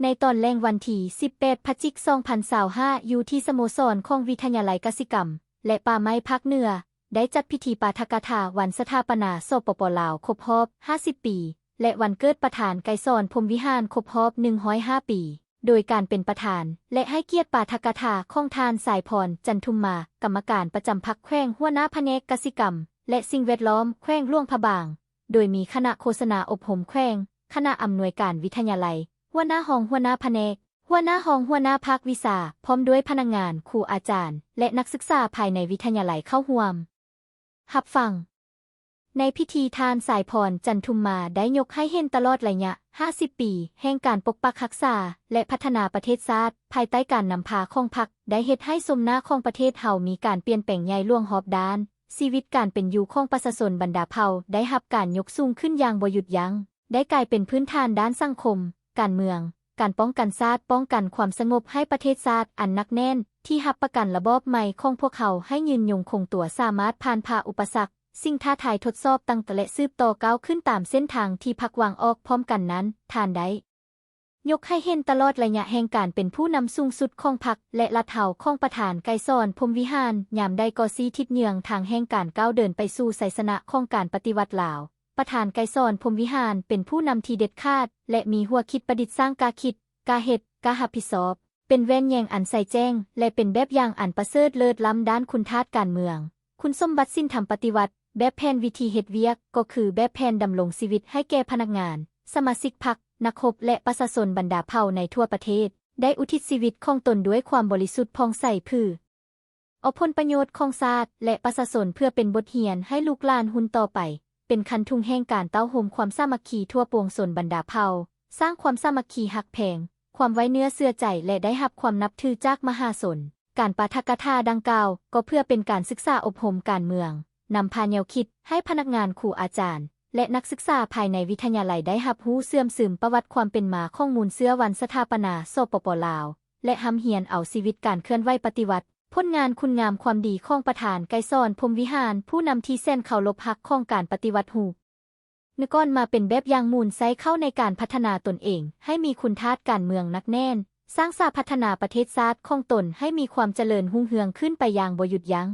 ໃນຕອນແລງວັນທີສິບແປດ ພະຈິກ ສອງພັນຊາວຫ້າ ຢູ່ທີ່ສະໂມສອນຂອງວິທະຍາໄລກະສິກຳ ແລະ ປ່າໄມ້ພາກເໜືອ ໄດ້ຈັດພິທີປາຖະກະຖາວັນສະຖາປະນາ ສປປ ລາວ ຄົບຮອບຫ້າສິບປີ ແລະ ວັນເກີດປະທານໄກສອນ ພົມວິຫານ ຄົບຮອບໜຶ່ງຮ້ອຍຫ້າປີ ໂດຍການເປັນປະທານ ແລະ ໃຫ້ກຽດປາຖະກະຖາຂອງທ່ານ ສາຍພອນ ຈັນທຸມມາ ກຳມະການປະຈຳພັກແຂວງ, ຫົວໜ້າພະແນກກະສິກຳ ແລະ ສິ່ງແວດລ້ອມແຂວງຫຼວງພະບາງ, ໂດຍມີຄະນະໂຄສະນາອົບຮົມແຂວງ, ຄະນະອຳນວຍການວິທະຍາໄລ, ຫົວໜ້າຫ້ອງຫົວໜ້າພະແນກ, ຫົວໜ້າຫ້ອງຫົວໜ້າພາກວິຊາ, ພ້ອມດ້ວຍພະນັກງານ, ຄູອາຈານ ແລະ ນັກສຶກສາພາຍໃນວິທະຍາໄລເຂົ້າຮ່ວມ. ຮັບຟັງ. ໃນພິທີ ທ່ານ ສາຍພອນ ຈັນທຸມມາ ໄດ້ຍົກໃຫ້ເຫັນຕະຫຼອດໄລຍະຫ້າສິບປີ ແຫ່ງການປົກປັກຮັກສາ ແລະ ພັດທະນາປະເທດຊາດ ພາຍໃຕ້ການນຳພາຂອງພັກ ໄດ້ເຮັດໃຫ້ຊົມໜ້າຂອງປະເທດເຮົາມີການປ່ຽນແປງໃຫຍ່ຫຼວງຮອບດ້ານ, ຊີວິດການເປັນຢູ່ຂອງປະຊາຊົນບັນດາເຜົ່າໄດ້ຮັບການຍົກສູງຂຶ້ນຢ່າງບໍ່ຢຸດຢັ້ງ, ໄດ້ກາຍເປັນພື້ນຖານດ້ານສັງຄົມ, ການເມືອງ, ການປ້ອງກັນຊາດ, ປ້ອງກັນຄວາມສະຫງົບໃຫ້ປະເທດຊາດອັນໜັກແໜ້ນ ທີ່ຮັບປະກັນລະບອບໃໝ່ຂອງພວກເຮົາໃຫ້ຍືນຍົງຄົງຕົວ, ສາມາດຜ່ານຜ່າອຸປະສັກ, ສິ່ງທ້າທາຍທົດສອບຕ່າງໆ ແລະ ສືບຕໍ່ກ້າວຂຶ້ນຕາມເສັ້ນທາງທີ່ພັກວາງອອກ. ພ້ອມກັນນັ້ນ, ທ່ານໄດ້ຍົກໃຫ້ເຫັນຕະຫຼອດໄລຍະແຫ່ງການເປັນຜູ້ນຳສູງສຸດຂອງພັກ ແລະ ລັດເຮົາຂອງປະທານໄກສອນ ພົມວິຫານ ຍາມໃດກໍຊີ້ທິດເຍືອງທາງແຫ່ງການກ້າວເດີນໄປສູ່ໄຊຊະນະຂອງການປະຕິວັດລາວ. ປະທານໄກສອນ ພົມວິຫານ ເປັນຜູ້ນຳທີ່ເດັດຂາດ ແລະ ມີຫົວຄິດປະດິດສ້າງ, ກ້າຄິດ, ກ້າເຮັດ, ກ້າຮັບຜິດຊອບ, ເປັນແວ່ນແຍງອັນໃສແຈ້ງ ແລະ ເປັນແບບຢ່າງອັນປະເສີດເລີດລ້ຳດ້ານຄຸນທາດການເມືອງ, ຄຸນສົມບັດສິນທຳປະຕິວັດ, ແບບແຜນວິທີເຮັດວຽກ, ກໍຄືແບບແຜນດຳລົງຊີວິດໃຫ້ແກ່ພະນັກງານ, ສະມາຊິກພັກ, ນັກຮົບ ແລະ ປະຊາຊົນບັນດາເຜົ່າໃນທົ່ວປະເທດ ໄດ້ອຸທິດຊີວິດຂອງຕົນດ້ວຍຄວາມບໍລິສຸດຜ່ອງໃສ ເພື່ອ ເອົາຜົນປະໂຫຍດຂອງຊາດ ແລະ ປະຊາຊົນ ເພື່ອເປັນບົດຮຽນໃຫ້ລູກຫຼານຮຸ່ນຕໍ່ໄປ, ເປັນຄັນທຸງແຫ່ງການເຕົ້າໂຮມຄວາມສາມັກຄີທົ່ວປວງຊົນບັນດາເຜົ່າ, ສ້າງຄວາມສາມັກຄີຮັກແພງ, ຄວາມໄວ້ເນື້ອເຊື່ອໃຈ ແລະ ໄດ້ຮັບຄວາມນັບຖືຈາກມະຫາຊົນ. ການປາຖະກະຖາດັ່ງກ່າວ ກໍເພື່ອເປັນການສຶກສາອົບຮົມການເມືອງ, ນຳພາແນວຄິດໃຫ້ພະນັກງານ, ຄູອາຈານ ແລະ ນັກສຶກສາພາຍໃນວິທະຍາໄລໄດ້ຮັບຮູ້ເຊື່ອມຊຶມປະຫວັດຄວາມເປັນມາຂອງມູນເຊື້ອວັນສະຖາປະນາ ສປປ ລາວ ແລະ ຮ່ຳຮຽນເອົາຊີວິດການເຄື່ອນໄຫວປະຕິວັດ, ຜົນງານຄຸນງາມຄວາມດີຂອງປະທານໄກສອນ ພົມວິຫານ ຜູ້ນຳທີ່ແສນເຄົາລົບຮັກຂອງການປະຕິວັດຮູບ ນະກອນມາເປັນແບບຢ່າງມູນໃຊ້ເຂົ້າໃນການພັດທະນາຕົນເອງໃຫ້ມີຄຸນທາດການເມືອງໜັກແໜ້ນ, ສ້າງສາພັດທະນາປະເທດຊາດຂອງຕົນໃຫ້ມີຄວາມຈະເລີນຮຸ່ງເຮືອງຂຶ້ນໄປຢ່າງບໍ່ຢຸດຢັ້ງ.